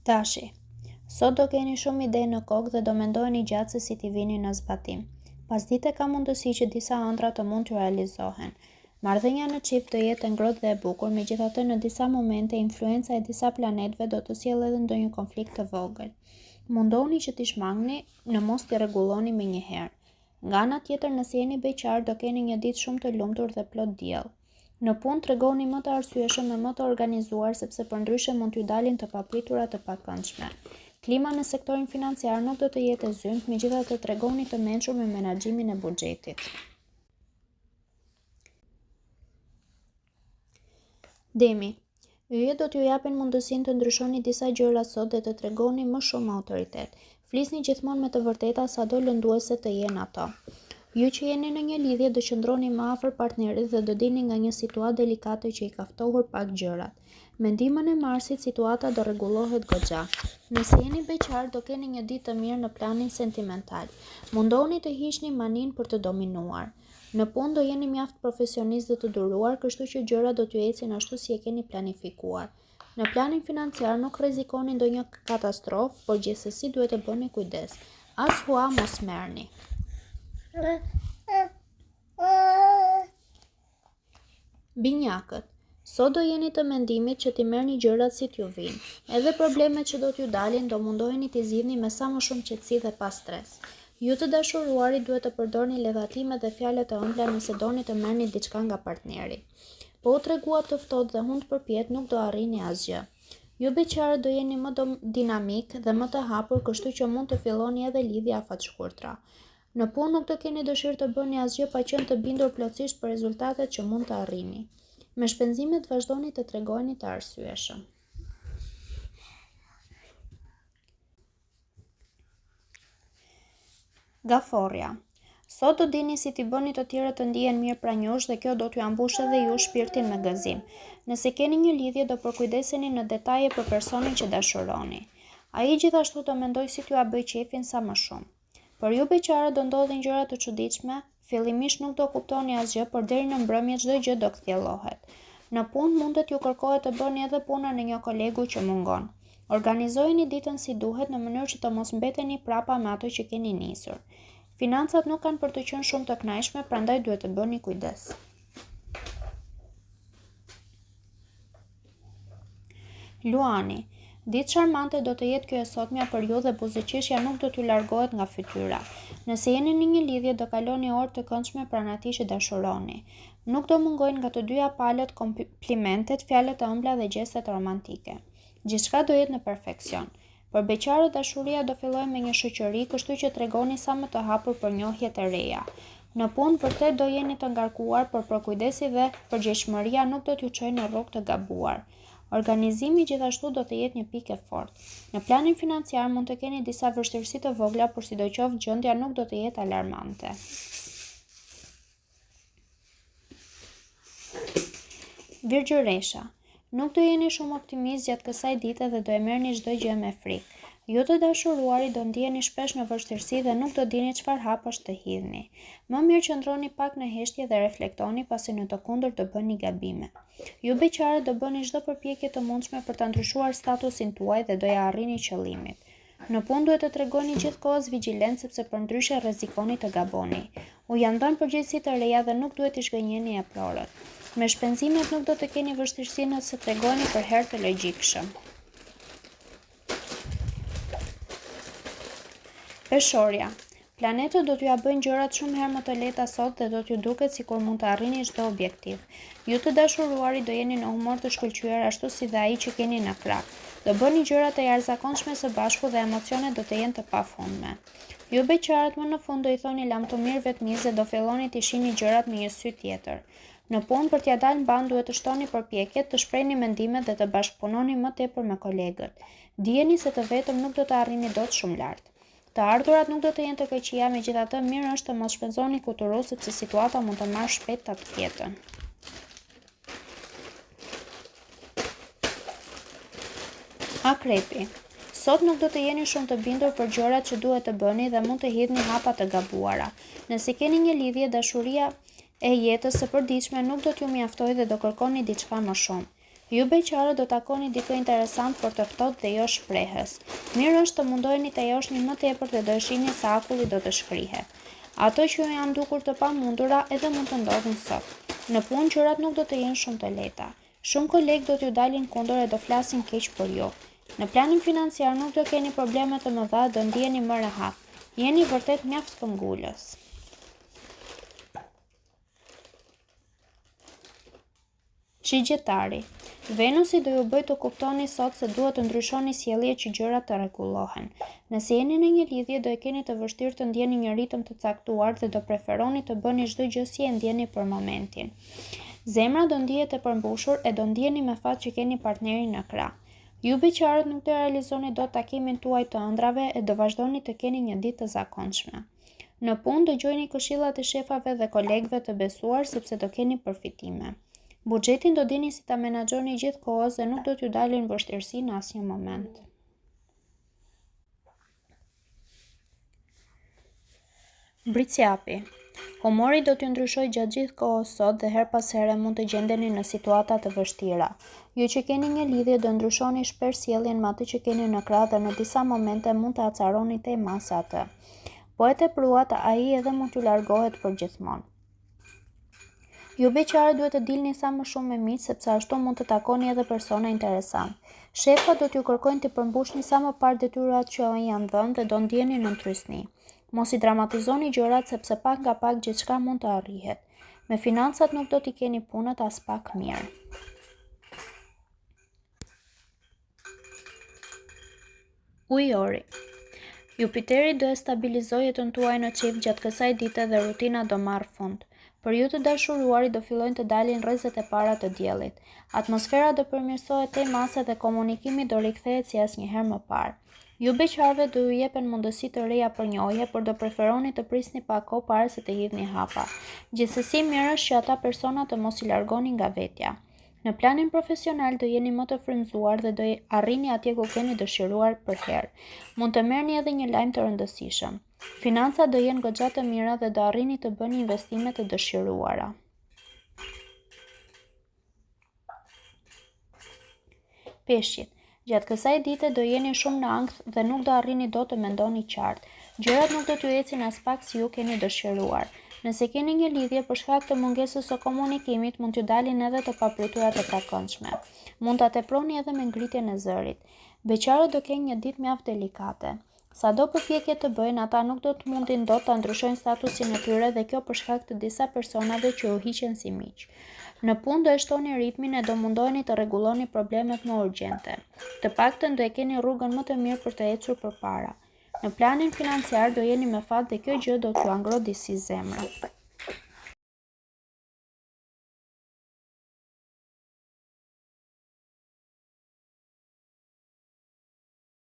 Dashi. Sot do keni shumë ide në kokë dhe do mendoheni gjatë se si t'i vini në zbatim. Pasdite ka mundësi që disa ëndrra të mund t'ju realizohen. Marrëdhënia në çift do jetë e ngrohtë dhe e bukur, megjithatë në disa momente influenca e disa planetëve do të sjellë edhe ndonjë konflikt të vogël. Mundohuni që t'i shmangni, në mos t'i rregulloni menjëherë. Nga ana tjetër, nëse jeni beqar, do keni një ditë shumë të lumtur dhe plot diell. Në punë tregohuni më të arsyeshëm e më të organizuar sepse përndryshe mund t'ju dalin të papritura të pakëndshme. Klima në sektorin financiar nuk do të jetë e zymtë, megjithatë tregohuni të mençur me menaxhimin e buxhetit. Demi. Yjet do t'ju japin mundësinë të ndryshoni disa gjëra sot dhe të tregoni më shumë autoritet. Flisni gjithmonë me të vërteta sado lënduese të jenë ato. Ju që jeni në një lidhje do qëndroni më afër partnerit dhe do dilni nga një situatë delikate që i ka ftohur pak gjërat. Me ndihmën e Marsit situata do rregullohet goxha. Nëse jeni beqar do keni një ditë të mirë në planin sentimental. Mundohuni të hiqni maninë për të dominuar. Në punë do jeni mjaft profesionistë dhe të duruar, kështu që gjërat do t'ju ecin ashtu si e keni planifikuar. Në planin financiar nuk rrezikoni ndonjë katastrofë, por gjithsesi duhet të bëni kujdes. As hua mos merrni. Binjakët, Sot do jeni të mendimit që t'i merrni gjërat si t'ju vijnë. Edhe problemet që do t'ju dalin do mundoheni t'i zgjidhni me sa më shumë qetësi dhe pa stres. Ju të dashuruarit duhet të përdorni ledhatimet dhe fjalët e ëmbla nëse doni të merrni diçka nga partneri. Po u treguat të ftohtë dhe hundëpërpjetë nuk do arrini asgjë. Ju beqarët do jeni më dinamikë dhe më të hapur kështu që mund të filloni edhe lidhje afatshkurtra. Në punë nuk do keni dëshirë të bëni asgjë pa qenë të bindur plotësisht për rezultatet që mund të arrini. Me shpenzimet vazhdoni të tregoheni të arsyeshëm. Gaforrja. Sot do dini si t'i bëni të tjerët të ndihen mirë pranë jush dhe kjo do t'jua mbushë edhe ju shpirtin me gëzim. Nëse keni një lidhje do përkujdeseni në detaje për personin që dashuroni. Ai gjithashtu do mendojë si t'jua bëjë qejfin sa më shumë. Për ju beqarët do ndodhin gjëra të çuditshme, fillimisht nuk do kuptoni asgjë, por deri në mbrëmje çdo gjë do kthjellohet. Në punë mundet t'ju kërkohet të bëni edhe punën e një kolegu që mungon. Organizojeni ditën si duhet në mënyrë që të mos mbeteni prapa me ato që keni nisur. Financat nuk kanë për të qenë shumë të kënaqshme, prandaj duhet të bëni kujdes. Luani, Ditë sharmante do të jetë kjo e sotmja për ju dhe buzëqeshja nuk do t'ju largohet nga fytyra. Nëse jeni në një lidhje do kaloni orë të këndshme pranë atij që dashuroni. Nuk do mungojnë nga të dyja palët komplimentet, fjalët e ëmbla dhe gjestet romantike. Gjithçka do jetë në perfeksion. Për beqarët dashuria do fillojë me një shoqëri, kështu që tregohuni sa më të hapur për njohjet e reja. Në punë vërtet do jeni të ngarkuar, por përkujdesi dhe përgjegjshmëria nuk do t'ju çojnë në rrugë të gabuar. Organizimi gjithashtu do të jetë një pikë e fortë. Në planin financiar mund të keni disa vështirësi të vogla, por sidoqoftë gjendja nuk do të jetë alarmante. Virgjëresha, Nuk do jeni shumë optimist gjatë kësaj dite dhe do e merrni çdo gjë me frikë. Ju të dashuruarit do ndiheni shpesh në vështirësi dhe nuk do dini çfarë hapash të hidhni. Më mirë qëndroni pak në heshtje dhe reflektoni pasi në të kundërt do bëni gabime. Ju beqarët do bëni çdo përpjekje të mundshme për ta ndryshuar statusin tuaj dhe do ia arrini qëllimit. Në punë duhet të tregoheni gjithë kohës vigjilent sepse përndryshe rrezikoni të gaboni. U janë dhënë përgjegjësi të reja dhe nuk duhet t'i zhgënjeni eprorët. Me shpenzimet nuk do të keni vështirësi nëse tregoheni përherë të logjikshëm. Peshorja. Planetët do t'jua bëjnë gjërat shumë herë më të lehta sot dhe do t'ju duket sikur mund të arrini çdo objektiv. Ju të dashuruarit do jeni në humor të shkëlqyer ashtu si dhe ai që keni në krah. Do bëni gjëra të jashtëzakonshme së bashku dhe emocionet do të jenë të pafundme. Ju beqarët më në fund do i thoni lamtumirë vetmisë dhe do filloni t'i shihni gjërat me një sy tjetër. Në punë për t'ia dalë mbanë duhet të shtoni përpjekjet, të shprehni mendimet dhe të bashkëpunoni më tepër me kolegët. Dijeni se të vetëm nuk do të arrini dot shumë lart. Të ardhurat nuk do të jenë të këqija, megjithatë mirë është të mos shpenzoni kuturu sepse situata mund të marrë shpejt tatëpjetën. Akrepi. Sot nuk do të jeni shumë të bindur për gjërat që duhet të bëni dhe mund të hidhni hapa të gabuara. Nëse keni një lidhje, dashuria e jetës së përditshme nuk do t'ju mjaftojë dhe do kërkoni diçka më shumë. Ju beqarët do takoni dikë interesant por të ftohtë dhe jo shprehës. Mirë është të mundoheni ta joshni më tepër dhe do e shihni sa akulli do të shkrihet. Ato që ju janë dukur të pamundura edhe mund të ndodhin sot. Në punë gjërat nuk do të jenë shumë të lehta. Shumë kolegë do t'ju dalin kundër e do flasin keq për ju. Në planin financiar nuk do keni probleme të mëdha do ndiheni më rehat. Jeni vërtet mjaft këmbgulës. Shigjetari, Venusi do ju bëjë të kuptoni sot se duhet të ndryshoni sjellje që gjërat të rregullohen. Nëse jeni në një lidhje, do e keni të vështirë të ndjeni një ritëm të caktuar dhe do preferoni të bëni çdo gjë si e ndjeni për momentin. Zemra do ndihet e përmbushur e do ndiheni me fat që keni partnerin në krah. Ju beqarët nuk do realizoni dot takimin tuaj të ëndrrave e do vazhdoni të keni një ditë të zakonshme. Në punë dëgjojini këshillat e shefave dhe kolegëve të besuar sepse do keni përfitime. Buxhetin do dini si ta menaxhoni gjithë kohës dhe nuk do t'ju dalin vështirësi në asnjë moment. Bricjapi. Humori do t'ju ndryshojë gjatë gjithë kohës sot dhe herë pas here mund të gjendeni në situata të vështira. Ju që keni një lidhje do ndryshoni shpesh sjelljen me atë që keni në krah dhe në disa momente mund të acaroni tej mase atë. Po e tepruat, ai edhe mund t'ju largohet përgjithmonë. Ju beqarët duhet të dilni sa më shumë me miq sepse ashtu mund të takoni edhe persona interesantë. Shefat do t'ju kërkojnë të përmbushni sa më parë detyrat që ju janë dhënë dhe do ndiheni nën trysni. Mos i dramatizoni gjërat sepse pak nga pak gjithçka mund të arrihet. Me financat nuk do t'i keni punët aspak mirë. Ujori. Jupiteri do e stabilizojë jetën tuaj në çift gjatë kësaj dite dhe rutina do marrë fund. Për ju të dashuruarit do fillojnë të dalin rrezet e para të diellit. Atmosfera do përmirësohet tej mase dhe komunikimi do rikthehet si asnjëherë më parë. Ju beqarëve do ju jepen mundësi të reja për njohje, por do preferoni të prisni pak kohë para se të hidhni hapa. Gjithsesi mirë është që ata persona të mos i largoni nga vetja. Në planin profesional do jeni më të frymëzuar dhe do arrini atje ku keni dëshiruar përherë. Mund të merrni edhe një lajm të rëndësishëm. Financat do jenë goxha të mira dhe do arrini të bëni investime të dëshiruara. Peshqit. Gjatë kësaj dite do jeni shumë në ankth dhe nuk do arrini dot të mendoni qartë. Gjërat nuk do t'ju ecin aspak si ju keni dëshiruar. Nëse keni një lidhje për shkak të mungesës së komunikimit mund t'ju dalin edhe të papritura të pakëndshme. Mund ta teproni edhe me ngritjen e zërit. Beqarët do kenë një ditë mjaft delikate. Sado përpjekje të bëjnë, ata nuk do të mundin dot ta ndryshojnë statusin e tyre dhe kjo për shkak të disa personave që u hiqen si miq. Në punë do e shtoni ritmin e do mundoheni të rregulloni problemet më urgjente. Të paktën do e keni rrugën më të mirë për të ecur përpara. Në planin financiar do jeni me fat dhe kjo gjë do t'jua ngrohë disi zemrën.